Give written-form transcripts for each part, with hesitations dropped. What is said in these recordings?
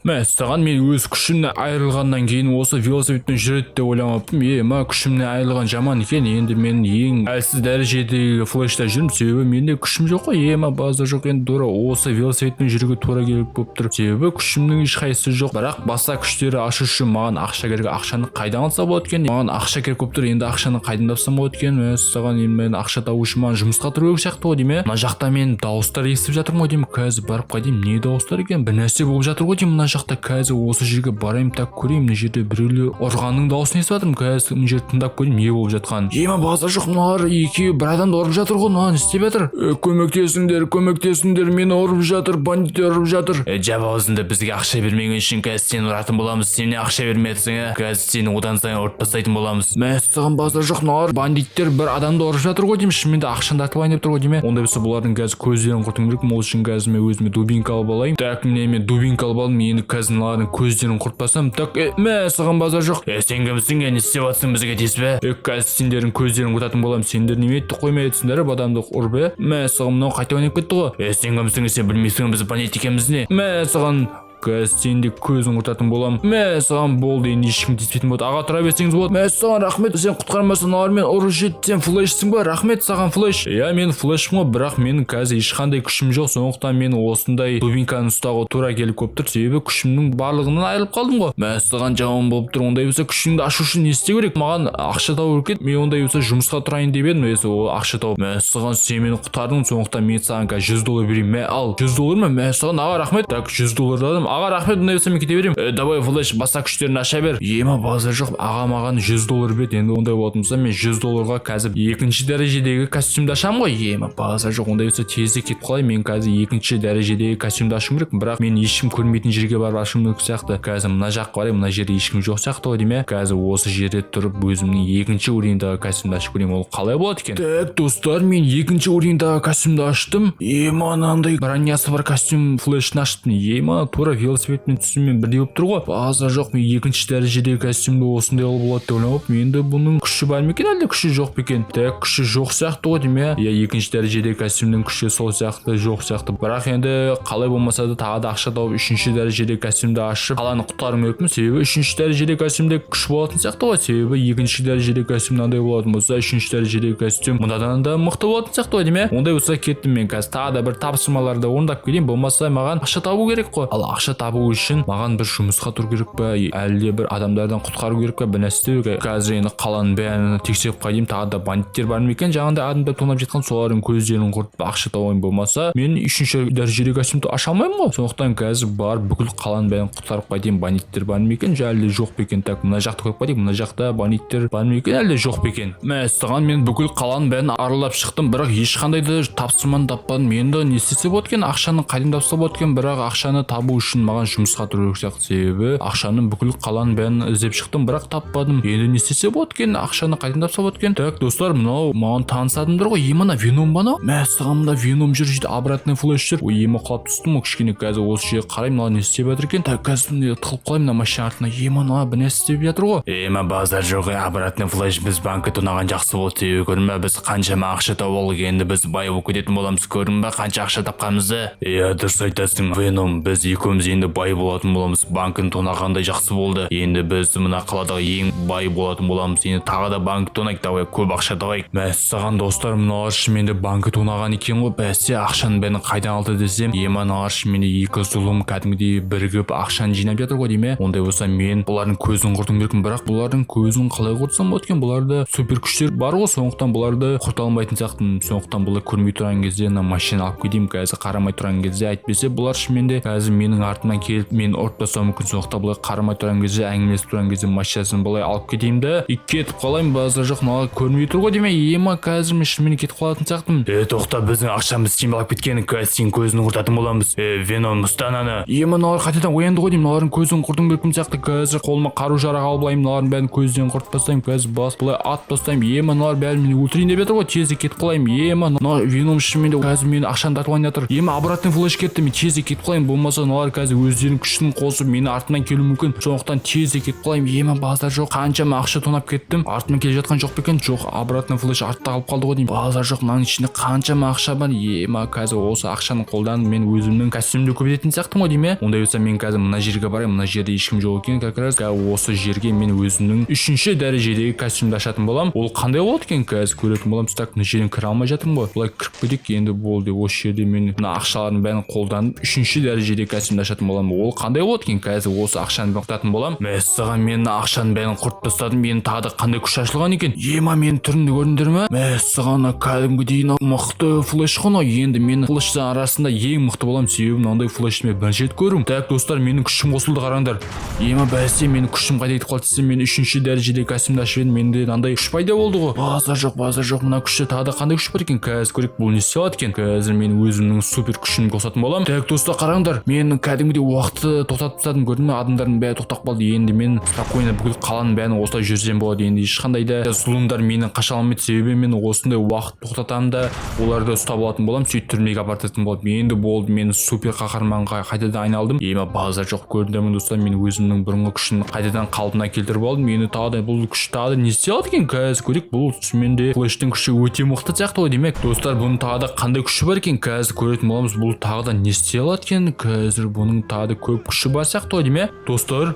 Мәссаған, мен өз күшімнен айырылғаннан кейін осы велосипедпен жүреді деп ойламаппын. Е, ма, күшімнен айырылған жаман екен. Енді мен ең әлсіз дәрежедегі Флешта жүрмін, себебі менде күшім жоқ қой. Е, ма, базар жоқ, енді тура осы велосипедпен жүруге тура келіп болып тұр, себебі күшімнің ешқайсысы жоқ. Бірақ баса күштері ашу үшін маған ақша керек. Ақшаны қайдан алса болады екен? Маған ақша керек болып тұр. Енді ақшаны қайдан тапсам болады екен? Мәссаған, енді мен ақша табу үшін маған жұмысқа тұру керек сияқты ғой деймін. Иә, мына жақта мен дауыстар естіп жатырмын ғой деймін. Қазір барып қайтайын, не дауыстар екен? Бір нәрсе болып жатыр ғой деймін мына жақта. Қазір осы жерге барайын. Так, көрейін, мына жерде біреулер ұрғанның дауысын естіп жатырмын. Қазір мына жерді тыңдап көрейін, не болып жатқанын. Ема, базар жоқ, мыналар екеуі бір адамды ұрып жатыр ғой. Мынаны не істеп жатыр? Көмектесіңдер, көмектесіңдер, мені ұрып жатыр, бандиттер ұрып жатыр. Жап аузыңды, бізге ақша бермеген үшін қазір сені ұратын боламыз. Сен не ақша бермедісің, ә? Қазір сені одан сайын ұрып тастайтын боламыз. Мәссаған, базар жоқ, мыналар бандиттер бір адамды ұрып жатыр ғой деймін. Шынымен де ақшаны тартып алайын деп тұр ғой деймін. Ондай болса, бұлардың қазір көздерін құртуым керек. Ол үшін қазір мен өзіме дубинка алып алайын. Так, міне, мен дубинка алып алдым. Енді қазір мыналардың көздерін құртпасам. Так, мәссаған, базар жоқ. Сен кімсің, не істеп жатырсың, бізге тиіспе. Қазір сендердің көздерін құртатын боламын. Сендер неме қоймай жатсыңдар адамды ұрып? Мәссаған, мынау қайта ойнап кетті ғой. Сен кімсің, сен білмейсің, біз бандит екенбіз не? Мәссаған, қазір сені де көзін құртатын боламын. Мәссаған, болды, енді ешкім тиіспейтін болады. Аға, тұра берсеңіз болады. Мәссаған, рахмет, сен құтқармасаң, олар ұрып еді. Сен Флешсің ба? Рахмет саған, Флеш. Иә, мен Флешпін ғой, бірақ менің қазір ешқандай күшім жоқ, сондықтан мен осындай дубинканы ұстауға тура келіп көп тұр, себебі күшімнің барлығынан айырылып қалдым ғой. Мәссаған, жаман болып тұр. Ондай болса, күшіңді ашу үшін не істеу керек? Маған ақша табу керек еді. Мен ондай болса, жұмысқа тұрайын деп едім өзі ол ақша тауып. Мәссаған, сен мені құтқардың, сондықтан мен саған қазір 100 доллар берейін. Мә, ал. 100 доллар ма? Мәссаған, аға, рахмет. Так, 100 доллар алдым. Аға, рахмет, ондай болса, мен кете беремін. Давай, Флеш, баса күштерін аша бер. Ема, базар жоқ, аға маған 100 доллар берді. Енді ондай болатын болса, мен 100 долларға қазір екінші дәрежедегі костюмді ашамын ғой. Ема, базар жоқ, ондай болса, тезірек кетіп қалайын. Мен қазір екінші дәрежедегі костюмді ашуым керек, бірақ мен ешкім көрмейтін жерге барып ашуым керек сияқты. Қазір мына жаққа барайын, мына жерде ешкім жоқ сияқты ғой деймін. Иә, қазір осы жерде тұрып, өзімнің екінші уровеньдағы костюмді ашып көрейін, ол қалай болады екен? Так, достар, мен екінші уровеньдағы костюмді аштым. Ема, мынандай бронясы бар костюм Флешін аштым. Ема, тура велосипедпен түсумен бірдей болып тұр ғой. Базар жоқ, мен екінші дәрежедегі костюмді осындай алып болады деп ойламаппын. Енді бұның күші бар ма екен, әлде күші жоқ па екен? Так, күші жоқ сияқты ғой деймін. Иә, екінші дәрежедегі костюмнің күші сол сияқты, жоқ сияқты. Бірақ енді қалай болмаса да, тағы да ақша тауып, үшінші дәрежедегі костюмді ашып, қаланы құтқаруым керекпін, себебі үшінші дәрежедегі костюмде күш болатын сияқты ғой. Себебі екінші дәрежедегі костюм мынандай болатын болса, үшінші дәрежедегі костюм мынадан да мықты болатын сияқты ғой деймін. Иә, ондай болса, кеттім. Мен қазір тағы да бір тапсырмаларды орындап келейін, болмаса маған ақша табу керек қой. Ал ақша табу үшін маған бір жұмысқа тұру керек па, әлде бір адамдардан құтқару керек па, бір нәрсе істеу керек. Қазір енді қаланың бәрін тексеріп қайтайын, тағы да бандиттер бар ма екен, жаңағыдай адамдар тонап жатқан, солардың көздерін құртып, ақша табайын. Болмаса, мен үшінші дәрежедегі костюмді аша алмаймын ғой. Сондықтан қазір барып, бүкіл қаланың бәрін құтқарып қайтайын. Бандиттер бар ма екен, әлде жоқ па екен? Так, мына жақты көріп қайтайық, мына жақта бандиттер бар ма екен, әлде жоқ па екен? Мәссаған, мен бүкіл қаланың бәрін аралап шықтым, бірақ ешқандай да тапсырманы таппадым. Енді не істесе болады екен? Ақшаны қайдан тапса болады екен? Бірақ ақшаны табу үшін маған жұмысқа тұру керек сияқты, себебі ақшаны бүкіл қаланың бәрін іздеп шықтым, бірақ таппадым. Енді не істесе болады екен? Ақшаны қайдан тапса болады екен? Так, достар, мынау маған таныс адамдар ғой. Е, мына Веном ба анау? Мәссаған, мына Веном жүр дейді, обратный Флеш жүр. Ой, ема, құлап түстім ғой кішкене. Қазір осы жерге қараймын, мынау не істеп жатыр екен? Так, қазір міне, тығылып қалайын мына машина артына. Ема, мына бір нәрсе істеп жатыр ғой. Ема, базар жоқ, обратный Флеш, біз банкке тонаған жақсы болды, себебі көрдің бе, біз қаншама ақша тауып алдық, енді біз бай болып кететін боламыз. Көрдің бе, қанша ақша тапқанымызды? Иә, дұрыс айтасың, Веном, біз екеуміз енді бай болатын боламыз. Банкін тонағандай жақсы болды, енді біз мына қаладағы ең бай болатын боламыз. Енді тағы да банк тонайық, давай, көп ақша табайық. Мәссаған, достар, мыналар шынымен де банкі тонаған екен ғой. Бәсе, ақшаның бәрін қайдан алды десем, ема, мыналар шынымен де екі зұлым кәдімгідей бірігіп, ақшаны жинап жатыр ғой деймін. Ондай болса, мен бұлардың көзін құртуым керекпін. Бірақ бұлардың көзін қалай құртсам болады екен? Бұларда супер күштер бар ғой, сондықтан бұларды құрта алмайтын сияқтымын. Сондықтан бұлар көрмей тұрған кезде мына машина алып кетейін. Қазір қарамай тұрған кезде, әйтпесе бұлар шынымен де қазір менің артымнан келіп, мені ұрып тастауы мүмкін. Сондықтан бұлар қарамай тұрған кезде, әңгімелесіп тұрған кезде машинасын былай алып кетейін да и кетіп қалайын. Базар жоқ, мыналар көрмей тұр ғой деймін. Ема, қазір мен шынымен кетіп қалатын сияқтымын. Тоқта, біздің ақшамызды сен алып кеткен, қазір сенің көзін құртатын боламыз. Веном, ұста ананы. Ема, мыналар қайтадан оянды ғой деймін. Мыналардың көзін құртуым керекпін сияқты. Қазір қолыма қару жарақ алып алайын, мыналардың бәрін көзден құртып тастаймын. Қазір бас былай атып тастаймын. Ема, мыналар бәрі мені өлтірейін деп жатыр ғой, тезірек кетіп қалайын. Ема, мына Веном шынымен де қазір мені ақшаны тартып алайын жатыр. Ема, обратный Флеш кетті, мен тезірек кетіп қалайын, болмаса мыналар қазір Қазір өздерінің күшін қосып, мені артымнан келуі мүмкін, сондықтан тез кетіп қалайын. Ема, базар жоқ, қаншама ақша тонап кеттім. Артымнан келе жатқан жоқ па екен? Жоқ, обратно Флэш артта қалып қалды ғой деймін. Базар жоқ, мынаның ішінде қаншама ақша бар. Ема, қазір осы ақшаны қолданып, мен өзімнің костюмді көбейтетін сияқтымын ғой деймін, иә. Ондай болса, мен қазір мына жерге барайын. Мына жерде ешкім жоқ екен. Как раз қазір осы жерге мен өзімнің үшінші дәрежедегі костюмді ашатын боламын. Ол қандай болады екен, қазір көретін боламыз. Так, мына жерден кіре алмай жатырмын ғой, былай кіріп кетейік. Енді болды, осы жерде мен мына ақшалардың бәрін қолданып, үшінші дәрежедегі костюмді ашатын боламын. Ол қандай болады екен? Қазір осы ақшаны құртатын боламын. Мәссаған, мен мына ақшаның бәрін құртып тастадым. Енді тағы да қандай күш ашылған екен? Ема, менің түрімді көрдіңдер ме? Мәссаған, мына кәдімгідей мынау мықты Флэш қой мынау. Енді мен Флэштің арасында ең мықты боламын, себебі мынандай Флэшті мен бірінші рет көруім. Так, достар, менің күшім қосылды, қараңдар. Ема, бәсе, менің күшім қайда кетіп қалды десем, мен үшінші дәрежедегі костюмді ашып едім, менде мынандай күш пайда болды ғой. Базар жоқ, базар жоқ, мына күште тағы да қандай күш бар екен? Қазір көрейік, бұл не істей алады екен. Қазір мен өзімнің супер күшімді қосатын боламын. Так, достар, қараңдар, мен кәдімгідей уақытты тоқтатып тастадым, көрдің бе? Адамдардың бәрі тоқтап қалды. Енді мен спокойно бүкіл қаланың бәрін осылай жүрсем болады. Енді ешқандай да зұлымдар мені қаша алмайды, себебі мен осындай уақыт тоқтатамын да, оларды ұстап алатын боламын, сөйтіп түрмеге апартатын боламын. Енді болды, мен супер қаһарманға қайтадан айналдым. Ема, базар жоқ, көрдіңдер ме, достар? Мен өзімнің бұрынғы күшімді қайтадан қалпына келтіріп алдым. Енді тағы да бұл күш тағы да не істей алады екен, қазір көрейік. Бұл шынымен де Флэштің күші өте мықты сияқты ғой. Демек, достар, бұның тағы да қандай күші бар екен, қазір көретін боламыз. Бұл тағы да не істей алады екен? Қазір бұның тағы да көп күші бар сияқты ғой деймін, иә, достар.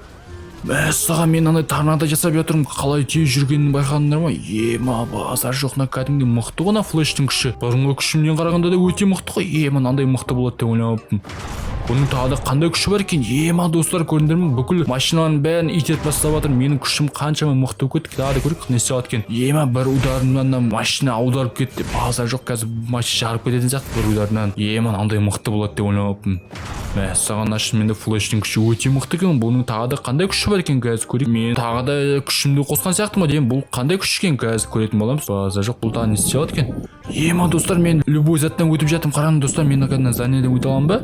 Мәссаған, мен андай торнадо жасап жатырмын, қалай тез жүргенін байқадыңдар ма? Ема, базар жоқ, мына кәдімгідей мықты ғой мына Флэштің күші. Бұрынғы күшімнен қарағанда да өте мықты ғой. Ема, мынандай мықты болады деп ойламаппын. Бұның тағы да қандай күші бар екен? Ема, достар, көрдіңдер ме? Бүкіл машиналардың бәрін итеріп тастап жатыр. Менің күшім қаншама мықты болып кетті. Тағы да көрейік, не істей алады екен. Ема, бір ударымнан да машина аударып кетті. Базар жоқ, қазір машина жарып кететін сияқты бір ударынан. Ема, мынандай мықты болады деп ойламаппын. Мәссаған, шынымен де Флэштің күші өте мықты екен. Бұның тағы да қандай күші бар екен, қазір көрейік. Мен тағы да күшімді қосқан сияқтымын ғой деймін. Бұл қандай күш екен, қазір көретін боламыз. Базар жоқ, бұл тағы не істей алады екен? Ема, достар, мен любой заттан өтіп жатырмын. Қараңдар, достар, мен кәдімгі зданиеден өте аламын ба?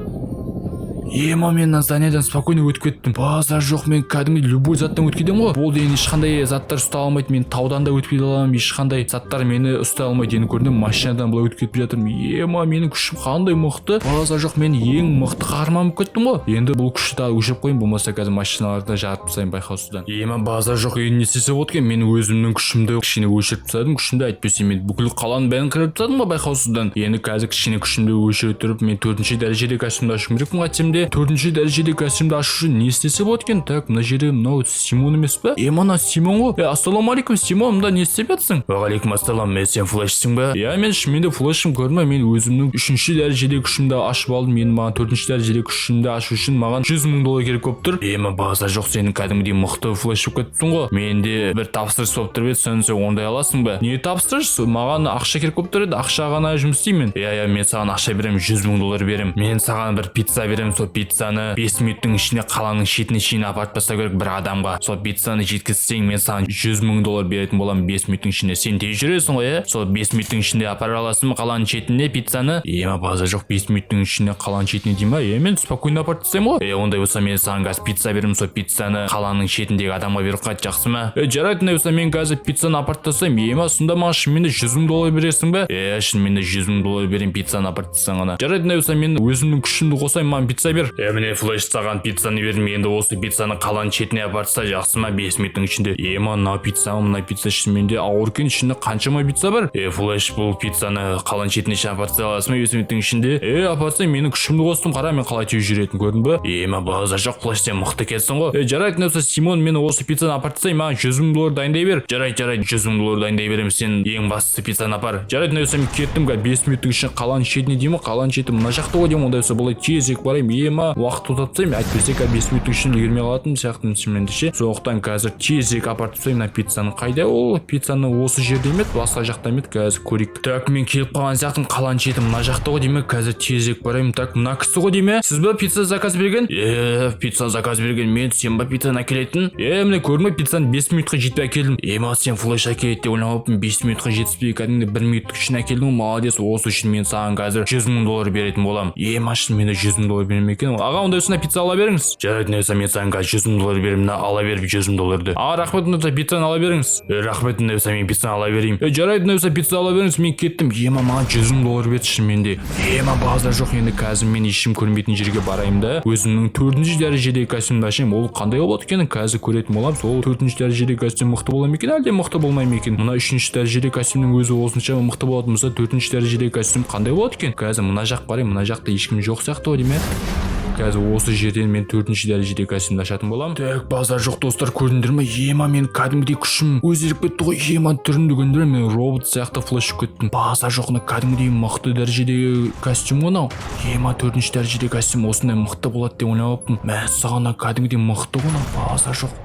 Ема, мен мына зданиеден спокойно өтіп кеттім. Базар жоқ, мен кәдімгі любой заттан өтіп кетемін ғой. Болды, енді ешқандай заттар ұстай алмайды. Мен таудан да өтіп кете аламын, ешқандай заттар мені ұстай алмайды. Енді көрдім, машинадан былай өтіп кетіп жатырмын. Ема, менің күшім қандай мықты! Базар жоқ, мен ең мықты қаһарман болып кеттім ғой. Енді бұл күшті тағы өшіріп қояйын, болмаса қазір машиналарды жарып тастаймын байқаусыздан. Ема, базар жоқ, енді не істесе болады екен? Мен өзімнің күшімді кішкене өшіріп тастадым, күшімді. Әйтпесе мен бүкіл қаланың бәрін қырып тастадым ғой байқаусыздан. Енді қазір кішкене күшімді өшіре тұрып, мен төртінші дәрежеде костюмді ашуым керекпін. Қайтсем де, төртінші дәрежеде костюмді ашу үшін не істесе болады екен? Так, мына жерде мынау Симон емес па? Е, мына Симон ғой. Е, ассалаумағалейкум, Симон, мында не істеп жатсың? Уағалейкум ассалам. Е, сен Флэшсің ба? Иә, мен шынымен де Флэшім. Көрдің бе, мен өзімнің үшінші дәрежедегі күшімді ашып алдым. Енді маған төртінші дәрежедегі күшімді ашу үшін маған 100 000 доллар керек болып тұр. Ема, базар жоқ, сен кәдімгідей мықты Флэш болып кеттің ғой. Менде бір тапсырыс болып тұр еді, соны сен орындай аласың ба? Не тапсырыс? Маған ақша керек болып тұр еді, ақша ғана жұмыс істеймін. Иә, мен саған ақша беремін, 100 000 доллар беремін. Мен саған бір пицца беремін, сол пиццаны 5 минуттың ішінде қаланың шетіне шейін апарып тастау керек бір адамға. Сол пиццаны жеткізсең, мен саған 100 000 доллар беретін боламын 5 минуттың ішінде. Сен тез жүресің ғой, иә? Сол 5 минуттың ішінде апара аласың ба қаланың шетіне пиццаны? Ема, базар жоқ, 5 минуттың ішінде қаланың шетіне дей ма? Е, мен спокойно апарып тастаймын ғой. Е, ондай болса, мен саған қазір пицца беремін, сол пиццаны қаланың шетіндегі адамға беріп қайт, жақсы ма? Е, жарайды, ондай болса, мен қазір пиццаны апарып тастаймын. Ема, сонда маған шынымен де 100 000 доллар бересің ба? Е, шынымен де 100 000 доллар беремін, пиццаны апарып тастасаң ғана. Жарайды, ондай болса, мен өзімнің күшімді қосайын, маған пицца бер. Е, міне, Флэш, саған пиццаны бердім. Енді осы пиццаны қаланың шетіне апарып таста, жақсы ма, 5 минуттың ішінде? Ема, мына пицца, мына пицца шынымен де ауыр екен. Ішінде қаншама пицца бар? Е, Флэш, бұл пиццаны қаланың шетіне шейін апарып тастай аласың ба 5 минуттың ішінде? Е, апарып тастаймын, менің күшімді қостым, қара, мен қалай тез жүретінін көрдің ба? Ема, базар жоқ, Флэш, сен мықты екенсің ғой. Е, жарайды, болса, Симон, мен осы пиццаны апарып тастаймын, маған 100 000 доллар дайындай бер. Жарайды, 100 000 доллар дайындай беремін, сен ең бастысы пиццаны апар. Жарайды, болса, мен кеттім. Қазір 5 минуттың ішінде қаланың шетіне деймін. Қаланың шеті мына жақта ғой деймін. Ондай болса, былай тезірек барайын. Ема, уақыт тоқтатып тастаймын, әйтпесе қазір 5 минуттың ішінде үлгермей қалатын сияқтымын шынымен де ше. Сондықтан қазір тезірек апарып тастаймын мына пиццаны. Қайда ол пиццаны? Осы жерде ме еді, басқа жақта ма еді? Қазір көрейік. Так, мен келіп қалған сияқтымын. Қаланың шеті мына жақта ғой деймін. Қазір тезірек барайын. Так, мына кісі ғой деймін. Сіз ба пицца заказ берген? Е, пицца заказ берген мен. Сен ба пиццаны әкелетін? Е, міне, көрдің бе, пиццаны 5 минутқа жетпей әкелдім. Ема, сен Флэш әкеледі деп ойламаппын, 5 минутқа жетіспей кәдімгідей бір минуттың ішінде әкелдің ғой. Молодец, осы үшін мен саған қазір 100 000 доллар беретін боламын. Ема, шынымен де 100 000 доллар бермек. ма екен? Аға, ондай болса, пицца ала беріңіз. Жарайды, болса, мен саған қазір 100 000 доллар беремін, мына, ала беріп 100 000 долларды. Аға, рахмет, ондай болса, пиццаны ала беріңіз. Е, рахмет, ондай болса, мен пиццаны ала берейін. Е, жарайды, ондай болса, пицца ала беріңіз, мен кеттім. Ема, маған 100 000 доллар берді шынымен де. Ема, базар жоқ. Енді қазір мен ешкім көрмейтін жерге барайын да, өзімнің төртінші дәрежедегі костюмді ашайын. Ол қандай болады екен, қазір көретін боламыз. Ол төртінші дәрежедегі костюм мықты бола ма екен, әлде мықты болмай ма екен? Мына үшінші дәрежедегі костюмнің өзі осыншама мықты болатын болса, төртінші дәрежедегі костюм қандай болады екен? Қазір мына жаққа барайын. Мына жақта ешкім жоқ сияқты ғой деймін, иә. Қазір осы жерден мен төртінші дәрежедегі костюмді ашатын боламын. Так, базар жоқ, достар, көрдіңдер ме? Ема, мен кәдімгідей күшім өзгеріп кетті ғой. Ема, түрімді көрдіңдер ме? Мен робот сияқты Флэш кеттім. Базар жоқ, мына кәдімгідей мықты дәрежедегі костюм ғой мынау. Ема, төртінші дәрежедегі костюм осындай мықты болады деп ойламаппын. Мәссаған, мына кәдімгідей мықты ғой мынау. Базар жоқ,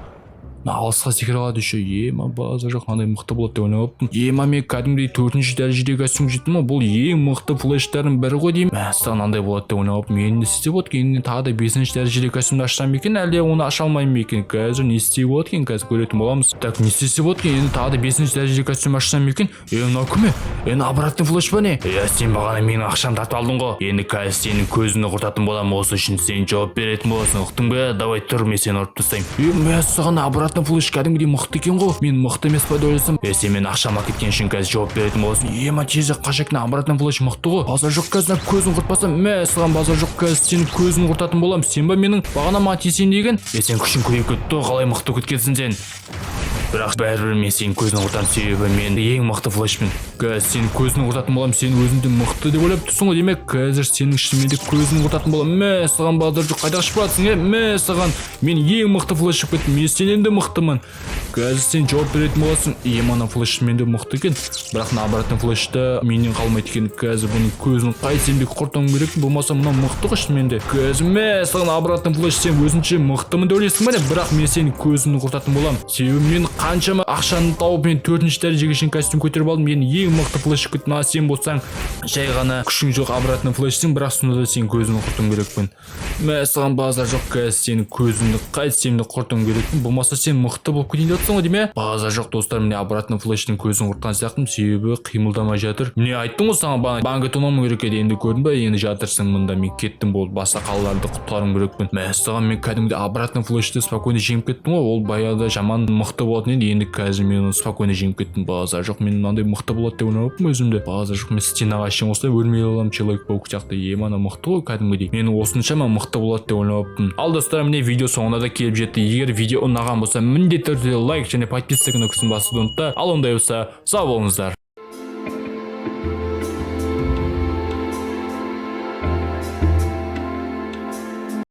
мына алысқа секіре алады еще. Ема, базар жоқ, мынандай мықты болады деп ойламаппын. Ема, мен кәдімгідей төртінші дәрежедегі костюм жеттім ғой. Бұл ең мықты Флэштардың бірі ғой деймін. Мәссаған, мынандай болады деп ойламаппын. Енді не істесе болады екен? Енді тағы да бесінші дәрежедегі костюмді ашсам екен, әлде оны аша алмаймын ба екен? Қазір не істеуге болады екен, қазір көретін боламыз. Так, не істесе болады екен? Енді тағы да бесінші дәрежедегі костюм ашсам екен? Е, мынау кім? Е, мына обратный Флэш па, не? Е, сен бағана менің ақшамды тартып алдың ғой. Енді қазір сенің көзіңді құртатын боламын. Осы үшін сен жауап беретін боласың, ұқтың ба? Давай, тұр, мен сені ұрып тастаймын. Е, мәссаған, обратный Флэш кәдімгідей мықты екен ғой. Мен мықты емес па деп ойласам. Е, сен менің ақшамды алып кеткен үшін қазір жауап беретін боласың. Ема, тезірек қашайық. Обратный Флэш мықты ғой. Базар жоқ, қазір мына көзін құртпасам. Мәссаған, базар жоқ, қазір сенің көзін құртатын боламын. Сен ба менің бағана маған тиісейін деген? Е, сен күшің көбейіп кетті ғой, қалай мықты кеткенсің сен? Бірақ бәрібір мен сенің көзін құртамын, себебі мен ең мықты Флэшпін. Қазір сенің көзін құртатын боламын. Сен өзіңді мықты деп ойлап тұрсың ғой. Демек, қазір сенің шынымен де көзін құртатын боламын. Мәссаған, базар жоқ, қайда қашып баратсың? Е, мәссаған, мен ең мықты Флэш шығып кеттім. Мен сенен де мықтымын. Қазір сен жауап беретін боласың. Ема, ана Флэш шынымен де мықты екен, бірақ мына обратный Флэшті менен қалмайды екен. Қазір бұның көзін қайтсем де құртуым керек, болмаса мынау мықты ғой шынымен де. Қазір, мәссаған, обратный Флэш, сен өзінше мықтымын деп ойлайсың ба, не? Бірақ мен сенің көзіңді құртатын боламын, себебі мен қаншама ақшаны тауып, мен төртінші дәрежеге шейін костюм көтеріп алдым. Мен ең мықты Флэш шығып кеттім. А сен болсаң, жай ғана күшің жоқ обратный Флэшсің, бірақ сонда да сенің көзіңді құртуым керекпін. Мәссаған, базар жоқ, қазір сенің көзіңді қайтсем де құртуым керекпін, болмаса сен мықты болып кетейін деп жатсың ғой деймін, иә. Базар жоқ, достар, міне, обратный Флэштің көзін құртқан сияқтымын, себебі қимылдамай жатыр. Міне, айттым ғой саған, бағана банк тонамау керек еді. Енді көрдің ба? Енді жатырсың мында. Мен кеттім, болды, басқа қалаларды құтқаруым керекпін. Мәссаған, мен кәдімгідей обратный Флэшті спокойно жеңіп кеттім ғой. Ол баяғыда жаман мықты болатын еді, енді қазір мен оны спокойно жеңіп кеттім. Базар жоқ, мен мынандай мықты болады деп ойламаппын өзімді. Базар жоқ, мен стенаға шейін осылай өрмелей аламын, человек паук сияқты. Ема, ана мықты ғой кәдімгідей. Мен осыншама мықты болады деп ойламаппын. Ал, достар, міне, видео соңына да келіп жетті. Егер видео ұнаған болса, міндетті түрде лайк және подписка кнопкасын басуды ұмытпа. Ал ондай болса, сау болыңыздар.